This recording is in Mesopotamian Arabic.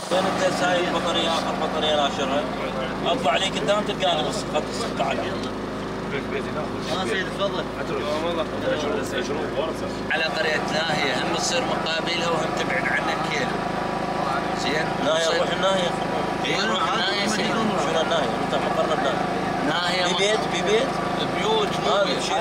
فين انت سايق بطاريه اخر بطاريه ناشرها؟ اطلع عليك قدام تلقاني بس اخذت السكه على سيدي تفضل. على قرية ناهية هم تصير مقابلها وهم تبعد عنك كيلو. زين؟ ناهية نروح الناهية. نروح الناهية سيدي. شنو الناهية؟ نفتح مقرنا بناهية. ناهية في بيت؟ بيوت مو هذا بيوت. شيء